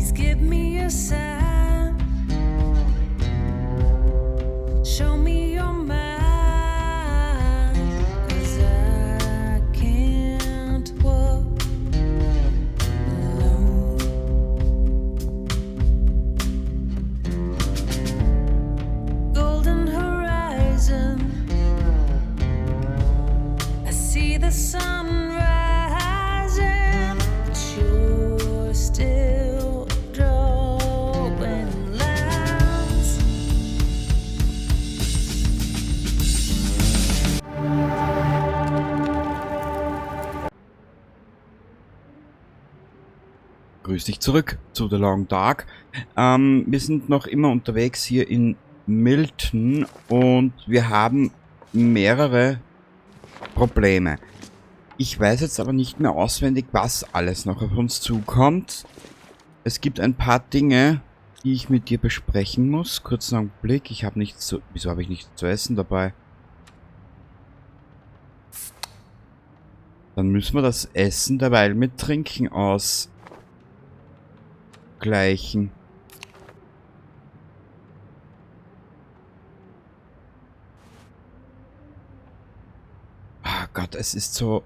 Please give me a sign. Show me your mind. 'Cause I can't walk alone. Golden horizon. I see the sun rising, but you're still drawing lines. Grüß dich zurück zu The Long Dark. Wir sind noch immer unterwegs hier in Milton und wir haben mehrere Probleme. Ich weiß jetzt aber nicht mehr auswendig, was alles noch auf uns zukommt. Es gibt ein paar Dinge, die ich mit dir besprechen muss. Kurzen Augenblick, ich habe nichts zu... Wieso habe ich nichts zu essen dabei? Dann müssen wir das Essen derweil mit Trinken ausgleichen. Ah Gott, es ist so...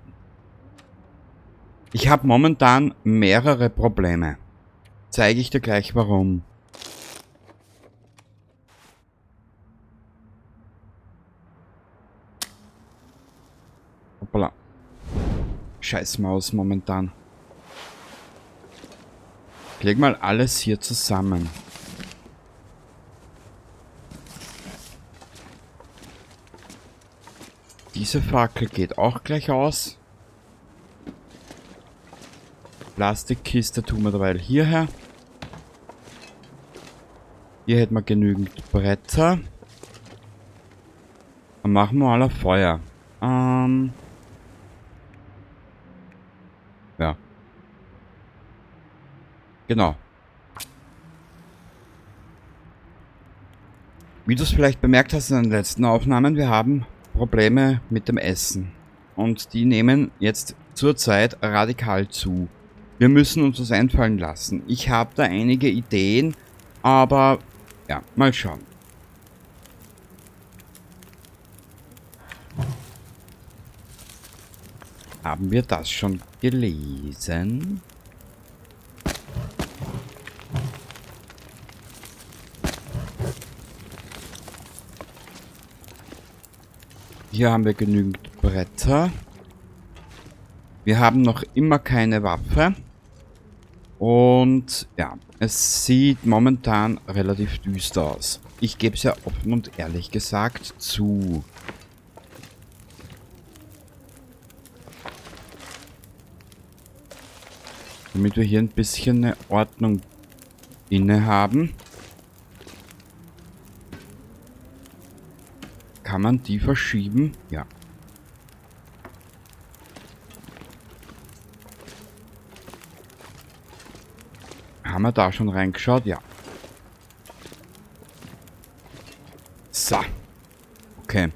Ich habe momentan mehrere Probleme. Zeige ich dir gleich warum. Hoppala. Scheiß Maus momentan. Ich leg mal alles hier zusammen. Diese Fackel geht auch gleich aus. Plastikkiste tun wir derweil hierher. Hier hätten wir genügend Bretter. Dann machen wir mal ein Feuer. Ja. Genau. Wie du es vielleicht bemerkt hast in den letzten Aufnahmen, wir haben Probleme mit dem Essen. Und die nehmen jetzt zurzeit radikal zu. Wir müssen uns was einfallen lassen. Ich habe da einige Ideen, aber ja, mal schauen. Haben wir das schon gelesen? Hier haben wir genügend Bretter. Wir haben noch immer keine Waffe. Und ja, es sieht momentan relativ düster aus. Ich gebe es ja offen und ehrlich gesagt zu. Damit wir hier ein bisschen eine Ordnung inne haben. Kann man die verschieben? Ja. Haben wir da schon reingeschaut? Ja. So. Okay.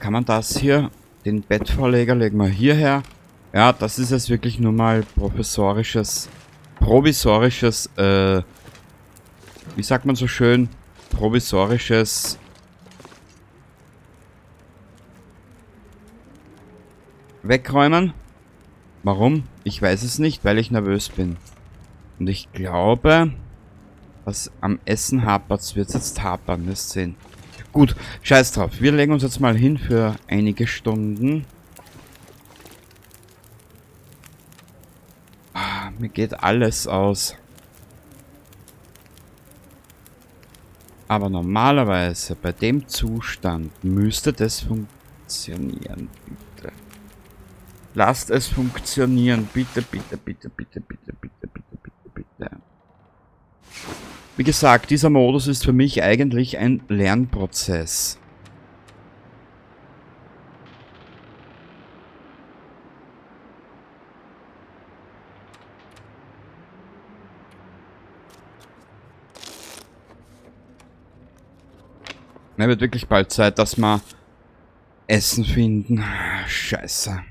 Kann man das hier, den Bettvorleger legen wir hierher. Ja, das ist jetzt wirklich nur mal provisorisches, wie sagt man so schön, provisorisches Wegräumen. Warum? Ich weiß es nicht, weil ich nervös bin. Und ich glaube, was am Essen hapert, wird's jetzt hapern. Wirst sehen. Gut, scheiß drauf. Wir legen uns jetzt mal hin für einige Stunden. Ah, mir geht alles aus. Aber normalerweise, bei dem Zustand, müsste das funktionieren, bitte. Lasst es funktionieren. Bitte, bitte, bitte, bitte, bitte, bitte, bitte, bitte, bitte. Wie gesagt, dieser Modus ist für mich eigentlich ein Lernprozess. Mir wird wirklich bald Zeit, dass wir Essen finden. Scheiße.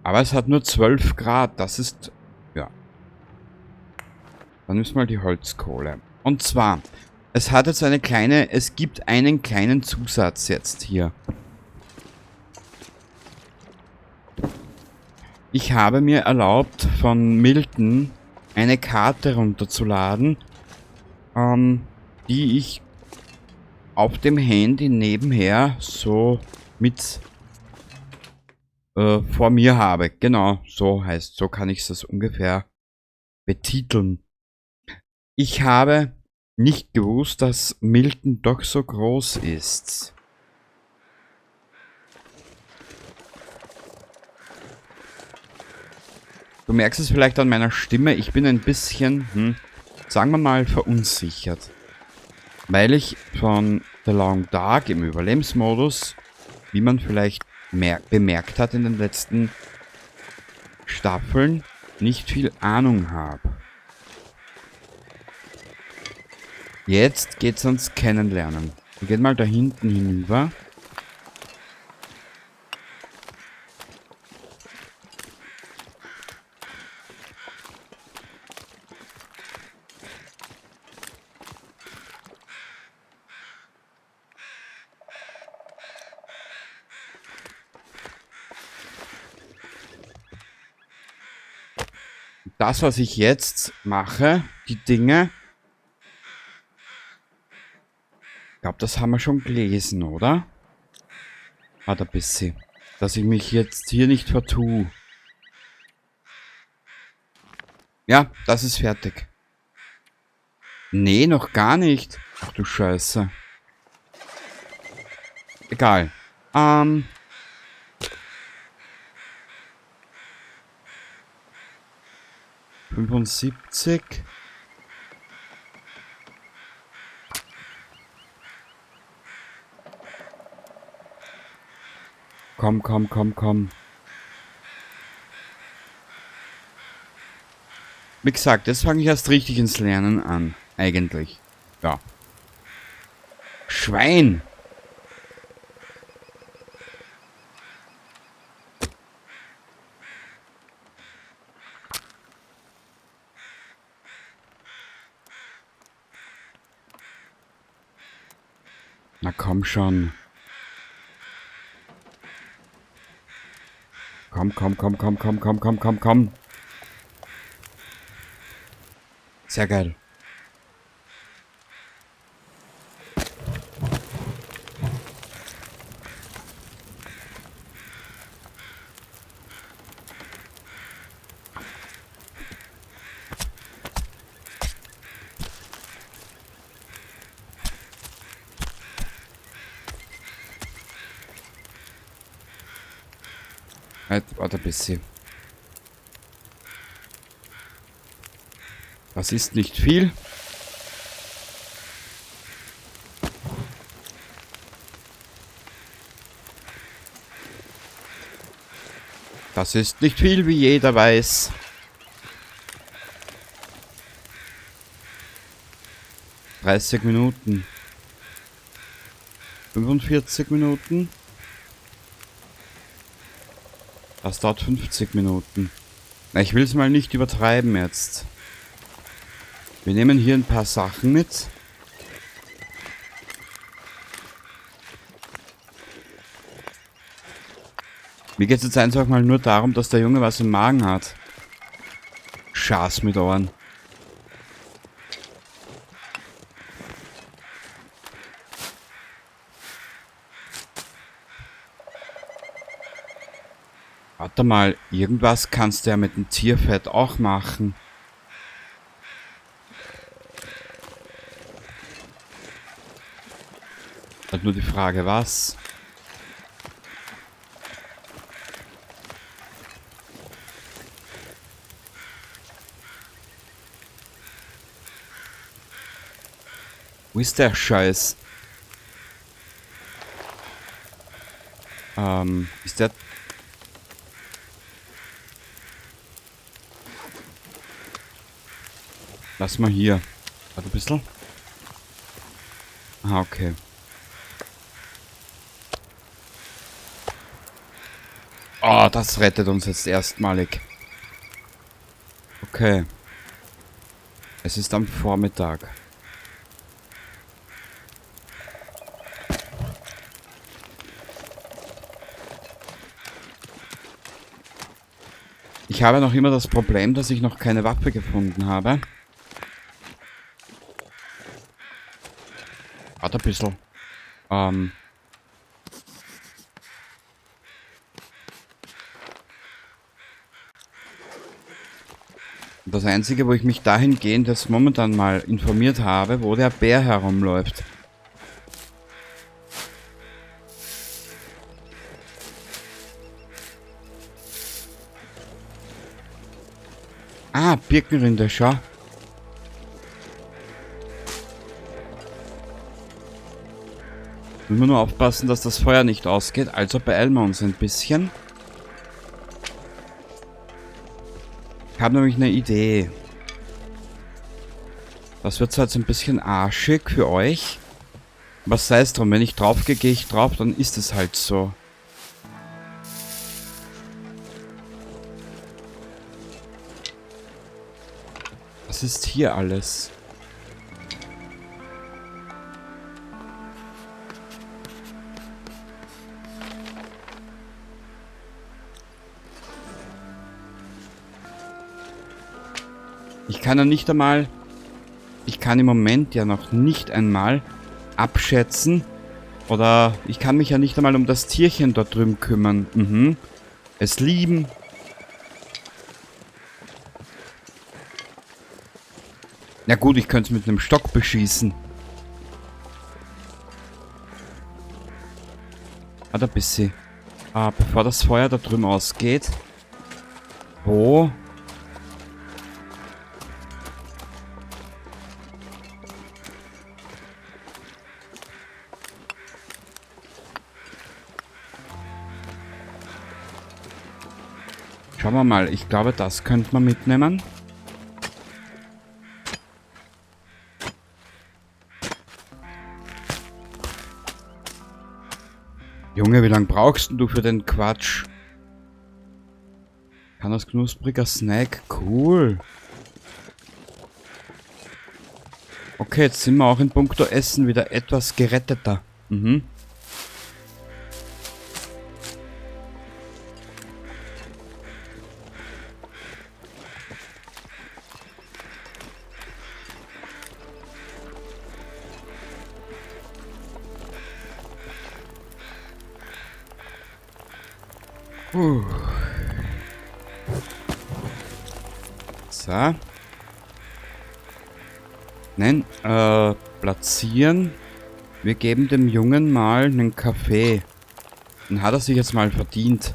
Aber es hat nur 12 Grad. Das ist... Ja. Dann müssen wir mal die Holzkohle. Und zwar, es hat jetzt eine kleine... Es gibt einen kleinen Zusatz jetzt hier. Ich habe mir erlaubt, von Milton eine Karte runterzuladen, die ich auf dem Handy nebenher so mit vor mir habe. Genau, so heißt, so kann ich das ungefähr betiteln. Ich habe nicht gewusst, dass Milton doch so groß ist. Du merkst es vielleicht an meiner Stimme, ich bin ein bisschen, sagen wir mal, verunsichert. Weil ich von The Long Dark im Überlebensmodus, wie man vielleicht bemerkt hat in den letzten Staffeln, nicht viel Ahnung habe. Jetzt geht's ans Kennenlernen. Wir gehen mal da hinten hinüber. Das, was ich jetzt mache, die Dinge, ich glaub, das haben wir schon gelesen, oder? Warte ein bisschen. Dass ich mich jetzt hier nicht vertue. Ja, das ist fertig. Nee, noch gar nicht. Ach du Scheiße. Egal. 75. Komm, komm, komm, komm. Wie gesagt, jetzt fange ich erst richtig ins Lernen an. Eigentlich. Ja. Schwein! Na komm schon. Komm, komm, komm, komm, komm, komm, komm, komm, komm. Sehr geil. Halt, warte ein bisschen. Das ist nicht viel. Das ist nicht viel, wie jeder weiß. 30 Minuten. 45 Minuten. Das dauert 50 Minuten. Na, ich will's mal nicht übertreiben jetzt. Wir nehmen hier ein paar Sachen mit. Mir geht's jetzt einfach mal nur darum, dass der Junge was im Magen hat. Schaß mit Ohren. Warte mal, irgendwas kannst du ja mit dem Tierfett auch machen. Halt nur die Frage, was? Wo ist der Scheiß? Ist der... Lass mal hier. Warte ein bisschen. Ah, okay. Oh, das rettet uns jetzt erstmalig. Okay. Es ist am Vormittag. Ich habe noch immer das Problem, dass ich noch keine Waffe gefunden habe. Warte ein bisschen. Das Einzige, wo ich mich dahingehend jetzt momentan mal informiert habe, wo der Bär herumläuft. Ah, Birkenrinde, schau. Müssen wir nur aufpassen, dass das Feuer nicht ausgeht, also beeilen wir uns ein bisschen. Ich habe nämlich eine Idee. Das wird zwar jetzt ein bisschen arschig für euch, aber sei es drum, wenn ich drauf gehe, gehe ich drauf, dann ist es halt so. Was ist hier alles? Ich kann ja nicht einmal, ich kann im Moment ja noch nicht einmal abschätzen, oder ich kann mich ja nicht einmal um das Tierchen dort drüben kümmern. Mhm. Es lieben. Na gut, ich könnte es mit einem Stock beschießen. Ah, da bist sie. Ah, bevor das Feuer da drüben ausgeht. Wo? Schauen wir mal, ich glaube, das könnte man mitnehmen. Junge, wie lange brauchst denn du für den Quatsch? Kann das knuspriger Snack? Cool. Okay, jetzt sind wir auch in puncto Essen wieder etwas geretteter. Mhm. Puh. So. Nein, platzieren. Wir geben dem Jungen mal einen Kaffee. Den hat er sich jetzt mal verdient.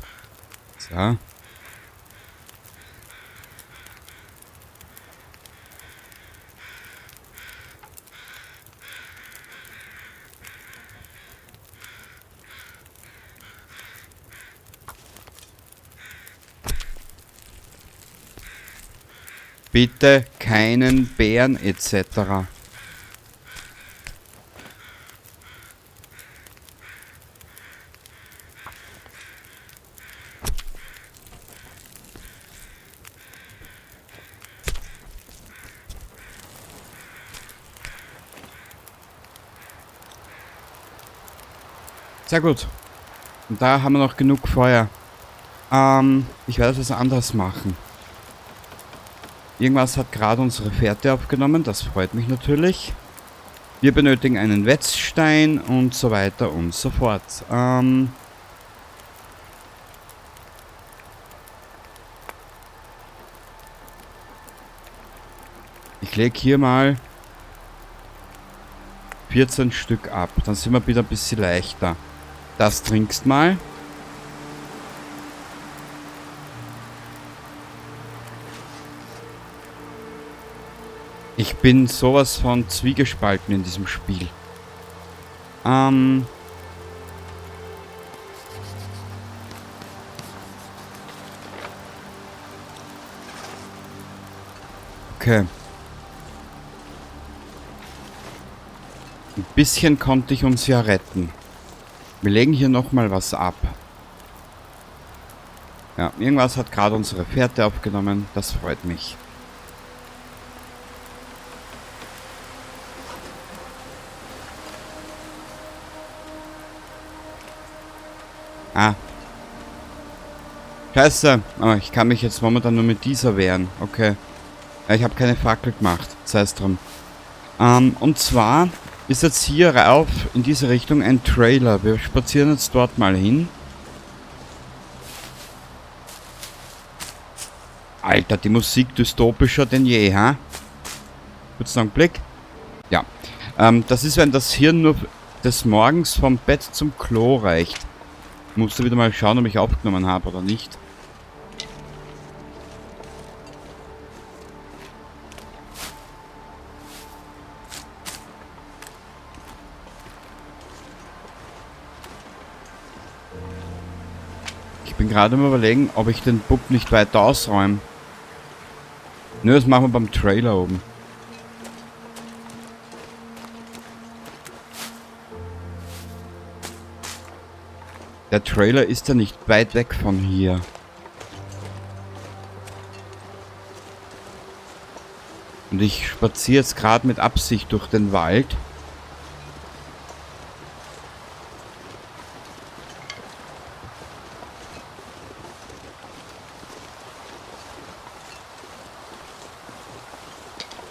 So. Bitte keinen Bären et cetera. Sehr gut. Und da haben wir noch genug Feuer. Ich werde etwas anderes machen. Irgendwas hat gerade unsere Fährte aufgenommen, das freut mich natürlich. Wir benötigen einen Wetzstein und so weiter und so fort. Ich lege hier mal 14 Stück ab, dann sind wir wieder ein bisschen leichter. Das trinkst mal. Ich bin sowas von zwiegespalten in diesem Spiel. Okay. Ein bisschen konnte ich uns ja retten. Wir legen hier nochmal was ab. Ja, irgendwas hat gerade unsere Fährte aufgenommen. Das freut mich. Ah. Scheiße. Aber ich kann mich jetzt momentan nur mit dieser wehren. Okay. Ja, ich habe keine Fackel gemacht. Sei es drum. Und zwar ist jetzt hier rauf in diese Richtung ein Trailer. Wir spazieren jetzt dort mal hin. Alter, die Musik dystopischer denn je, ha? Kurzen Augenblick. Ja. Das ist, wenn das Hirn nur des Morgens vom Bett zum Klo reicht. Musste wieder mal schauen, ob ich aufgenommen habe oder nicht. Ich bin gerade am Überlegen, ob ich den Bub nicht weiter ausräume. Nö, das machen wir beim Trailer oben. Der Trailer ist ja nicht weit weg von hier. Und ich spaziere jetzt gerade mit Absicht durch den Wald.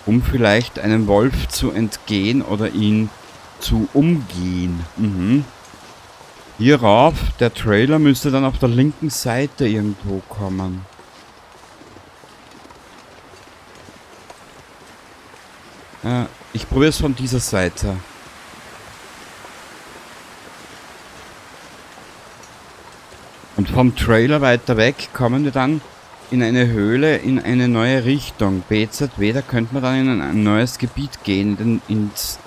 Um vielleicht einem Wolf zu entgehen oder ihn zu umgehen. Mhm. Hierauf, der Trailer müsste dann auf der linken Seite irgendwo kommen. Ich probiere es von dieser Seite. Und vom Trailer weiter weg kommen wir dann in eine Höhle, in eine neue Richtung. BZW, da könnte man dann in ein neues Gebiet gehen, ins...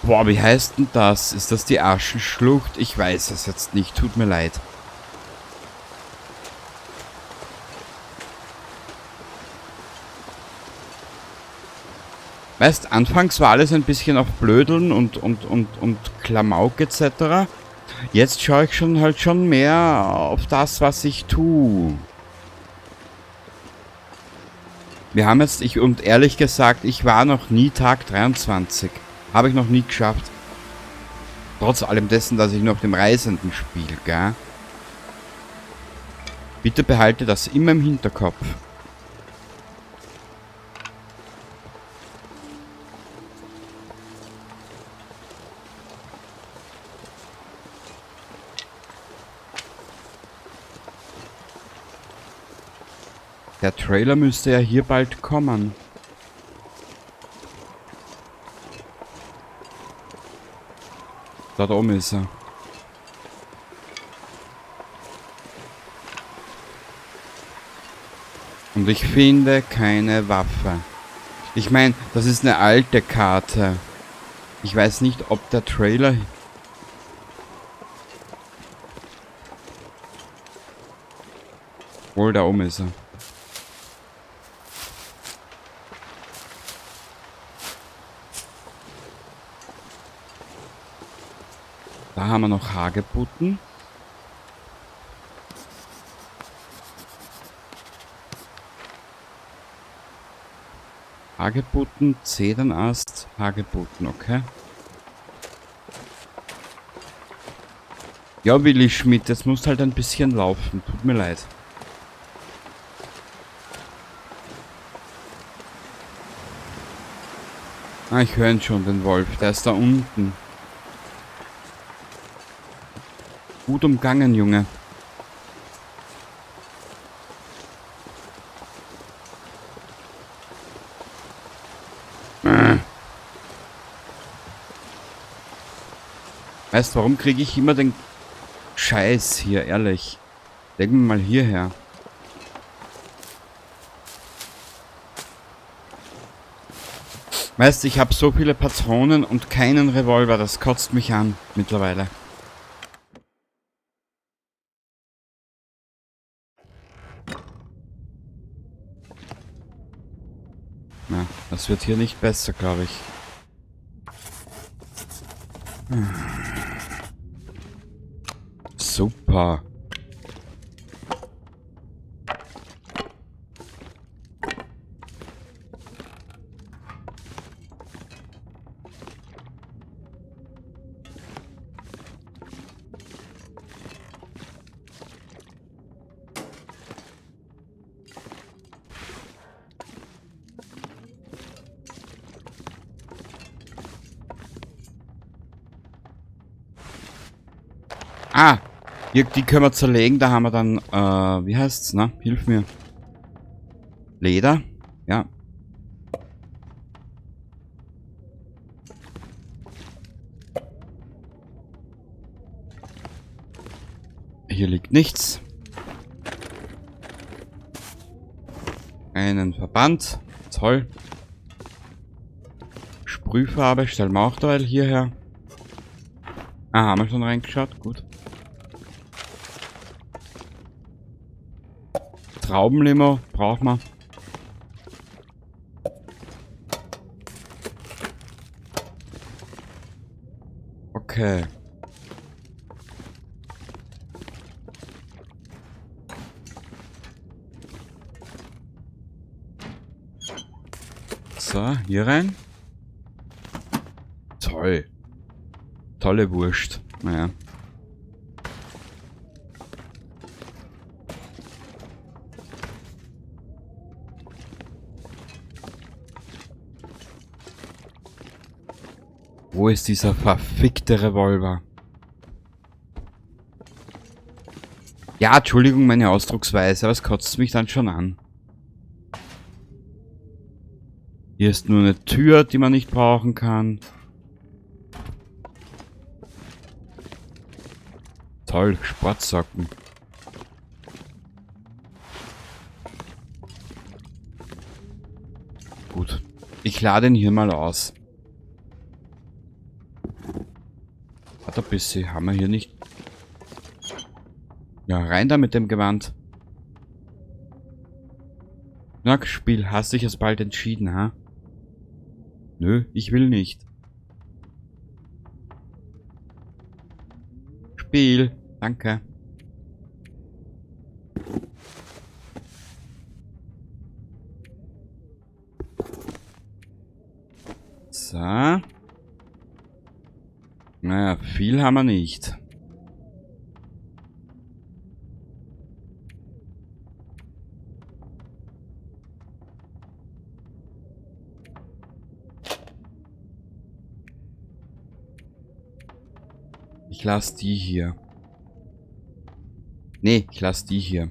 Boah, wie heißt denn das? Ist das die Aschenschlucht? Ich weiß es jetzt nicht. Tut mir leid. Weißt, anfangs war alles ein bisschen auf Blödeln und Klamauk etc. Jetzt schaue ich schon mehr auf das, was ich tue. Wir haben jetzt, und ehrlich gesagt, ich war noch nie Tag 23. Habe ich noch nie geschafft. Trotz allem dessen, dass ich nur auf dem Reisenden spiele, gell? Bitte behalte das immer im Hinterkopf. Der Trailer müsste ja hier bald kommen. Dort oben ist er. Und ich finde keine Waffe. Ich meine, das ist eine alte Karte. Ich weiß nicht, ob der Trailer... Wohl, da oben ist er. Da haben wir noch Hagebutten. Hagebutten, Zedernast, Hagebutten, okay. Ja, Willi Schmidt, jetzt musst halt ein bisschen laufen. Tut mir leid. Ah, ich höre ihn schon, den Wolf. Der ist da unten. Gut umgangen, Junge. Weißt du, warum kriege ich immer den Scheiß hier, ehrlich? Denken wir mal hierher. Weißt du, ich habe so viele Patronen und keinen Revolver. Das kotzt mich an mittlerweile. Na, das wird hier nicht besser, glaube ich. Super. Ah, hier, die können wir zerlegen. Da haben wir dann, wie heißt's, ne? Hilf mir. Leder? Ja. Hier liegt nichts. Einen Verband. Toll. Sprühfarbe stellen wir auch derweil hierher. Ah, haben wir schon reingeschaut. Gut. Traubenlimo brauchen wir. Okay. So, hier rein. Toll. Tolle Wurst. Naja. Wo ist dieser verfickte Revolver? Ja, Entschuldigung, meine Ausdrucksweise, aber es kotzt mich dann schon an. Hier ist nur eine Tür, die man nicht brauchen kann. Toll, Sportsocken. Gut, ich lade ihn hier mal aus. Warte ein bisschen, haben wir hier nicht... Ja, rein da mit dem Gewand. Na, Spiel, hast dich jetzt bald entschieden, ha? Nö, ich will nicht. Spiel, danke. So. Naja, viel haben wir nicht. Ich lass die hier. Nee, ich lass die hier.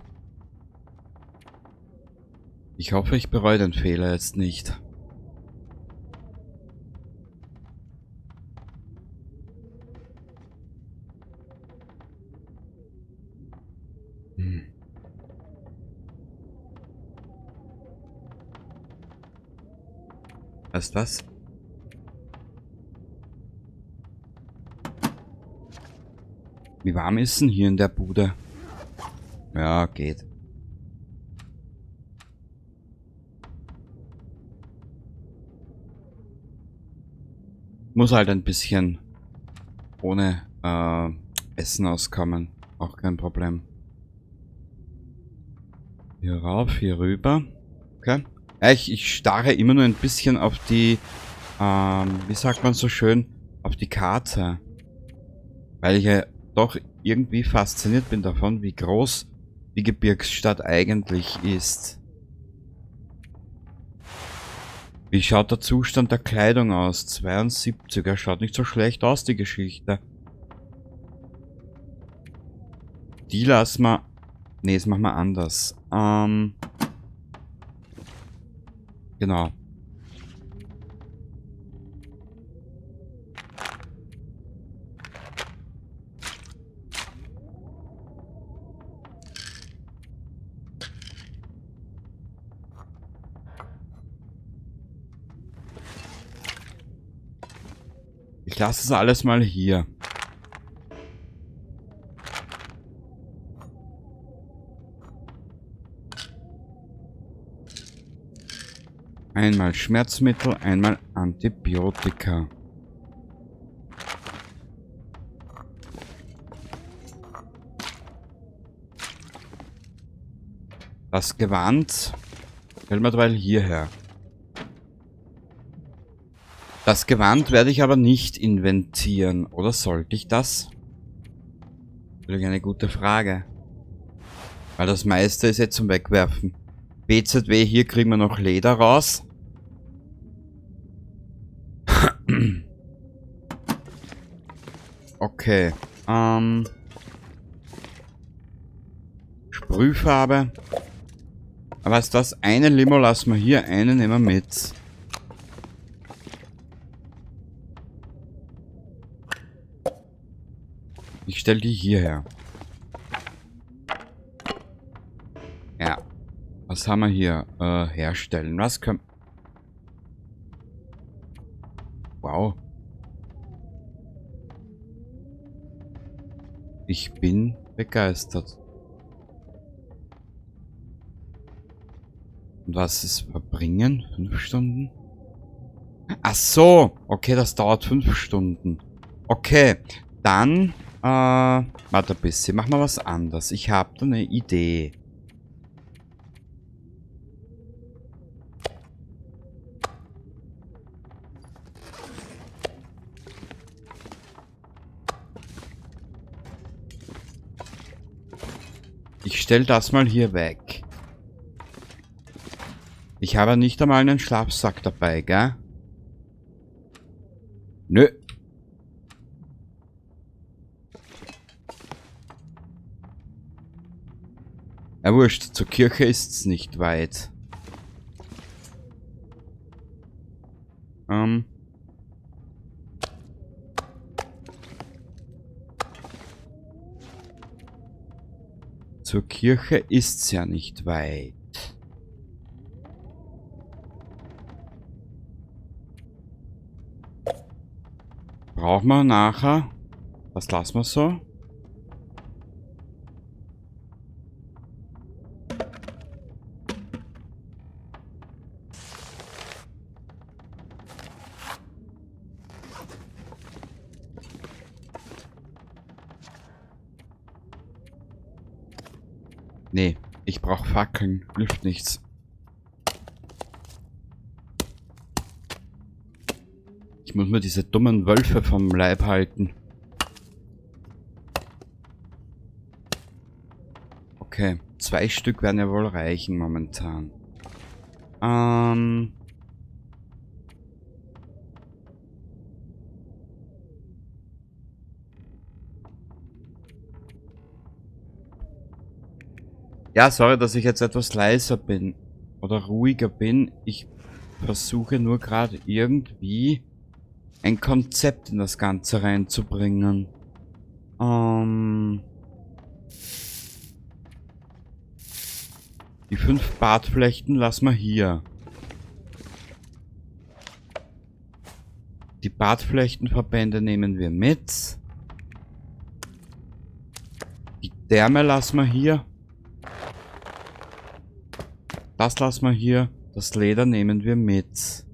Ich hoffe, ich bereue den Fehler jetzt nicht. Weißt du was? Wie warm ist denn hier in der Bude? Ja, geht. Muss halt ein bisschen ohne Essen auskommen. Auch kein Problem. Hier rauf, hier rüber. Okay. Ja, ich starre immer nur ein bisschen auf die, wie sagt man so schön, auf die Karte. Weil ich ja doch irgendwie fasziniert bin davon, wie groß die Gebirgsstadt eigentlich ist. Wie schaut der Zustand der Kleidung aus? 72, er schaut nicht so schlecht aus, die Geschichte. Die lassen wir... Ne, das machen wir anders. Genau. Ich lasse es alles mal hier. Einmal Schmerzmittel, einmal Antibiotika. Das Gewand stellen wir derweil hierher. Das Gewand werde ich aber nicht inventieren. Oder sollte ich das? Natürlich eine gute Frage. Weil das meiste ist jetzt zum Wegwerfen. BZW, hier kriegen wir noch Leder raus. Okay. Sprühfarbe. Aber weißt du was? Eine Limo lassen wir hier, eine nehmen wir mit. Ich stelle die hierher. Ja. Was haben wir hier? Herstellen. Was können... Wow. Ich bin begeistert. Und was ist verbringen? 5 Stunden? Ach so! Okay, das dauert 5 Stunden. Okay, dann... warte ein bisschen, machen wir was anderes. Ich hab da eine Idee. Ich stell das mal hier weg. Ich habe nicht einmal einen Schlafsack dabei, gell? Nö. Ja, wurscht, zur Kirche ist's nicht weit. Zur Kirche ist's ja nicht weit. Brauchen wir nachher. Das lassen wir so. Nee, ich brauch Fackeln. Hilft nichts. Ich muss mir diese dummen Wölfe vom Leib halten. Okay, 2 Stück werden ja wohl reichen momentan. Ja, sorry, dass ich jetzt etwas leiser bin oder ruhiger bin. Ich versuche nur gerade irgendwie ein Konzept in das Ganze reinzubringen. Die 5 Bartflechten lassen wir hier. Die Bartflechtenverbände nehmen wir mit. Die Därme lassen wir hier. Das lassen wir hier. Das Leder nehmen wir mit.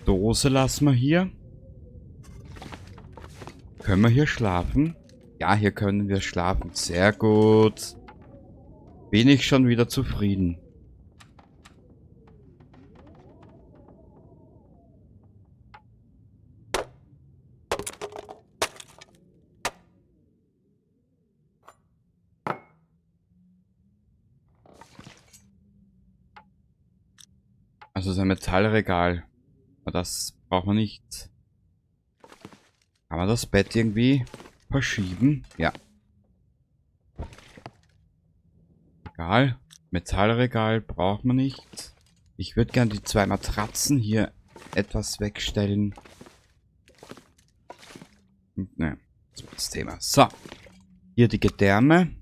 Dose lassen wir hier. Können wir hier schlafen? Ja, hier können wir schlafen. Sehr gut. Bin ich schon wieder zufrieden. Also das ist ein Metallregal. Aber das braucht man nicht. Kann man das Bett irgendwie verschieben? Ja. Egal. Metallregal braucht man nicht. Ich würde gern die 2 Matratzen hier etwas wegstellen. Ne, das ist das Thema. So. Hier die Gedärme.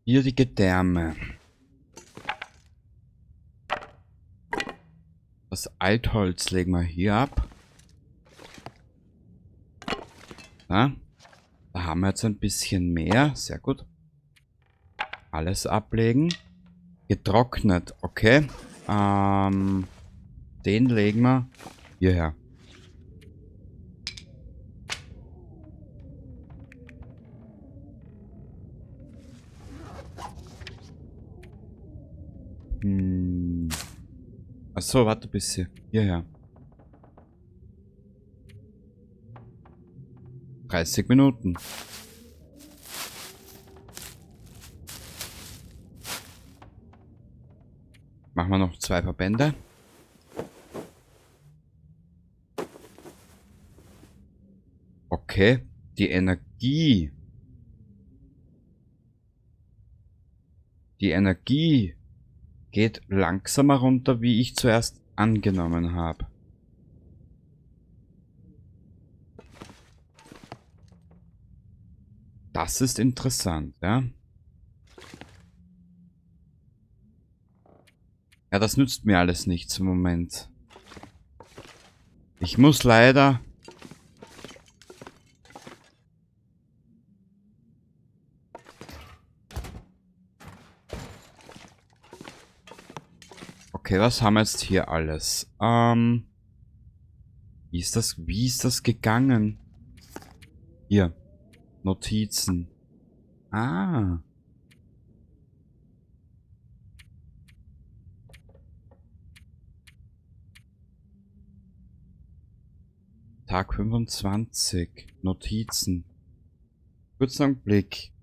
Hier die Gedärme. Das Altholz legen wir hier ab. Ja, da haben wir jetzt ein bisschen mehr. Sehr gut. Alles ablegen. Getrocknet, okay. Den legen wir hierher. Hm. Achso, warte ein bisschen. Hierher. 30 Minuten. Machen wir noch 2 Verbände. Okay, die Energie. Die Energie geht langsamer runter, wie ich zuerst angenommen habe. Das ist interessant, ja. Ja, das nützt mir alles nichts im Moment. Ich muss leider... Okay, was haben wir jetzt hier alles? Wie ist das gegangen? Hier. Notizen. Ah. Tag 25. Notizen. Kurzen Augenblick.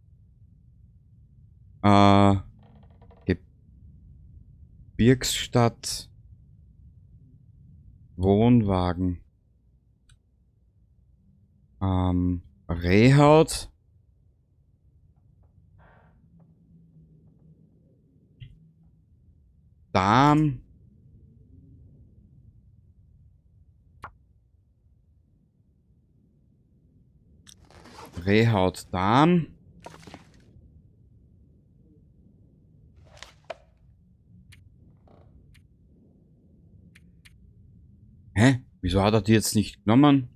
Gebirgsstadt. Wohnwagen. Rehhaut. Darm. Rehhaut, Darm. Hä? Wieso hat er die jetzt nicht genommen?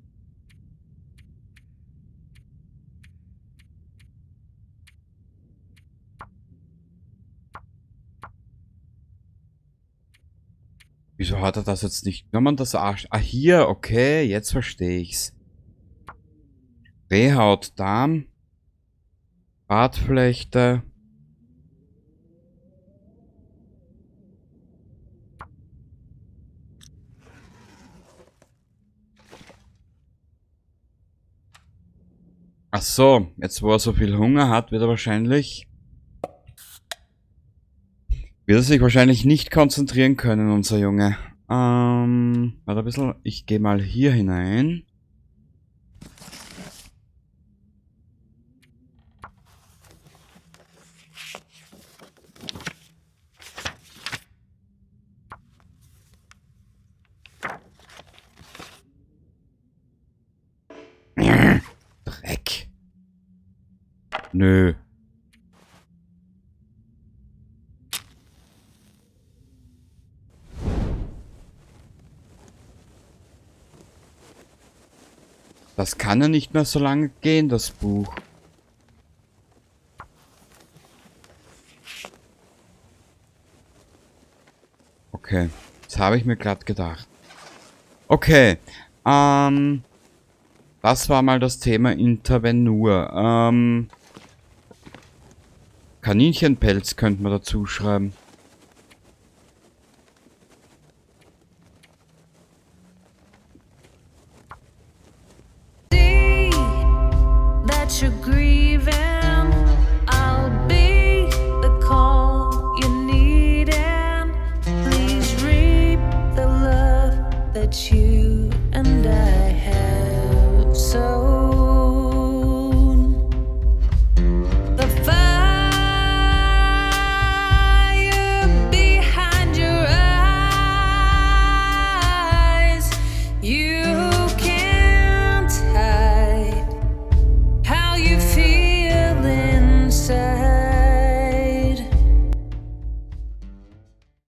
Wieso hat er das jetzt nicht genommen, das Arsch? Ah, hier, okay, jetzt verstehe ich's. Rehhaut, Darm, Bartflechte. Ach so, jetzt wo er so viel Hunger hat, wird er wahrscheinlich... Wird er sich wahrscheinlich nicht konzentrieren können, unser Junge. Warte ein bisschen, ich geh mal hier hinein. Dreck. Nö. Das kann ja nicht mehr so lange gehen, das Buch. Okay, das habe ich mir grad gedacht. Okay, das war mal das Thema Intervenur. Kaninchenpelz könnte man dazu schreiben. That you're grieving, I'll be the call you need, and please reap the love that you and I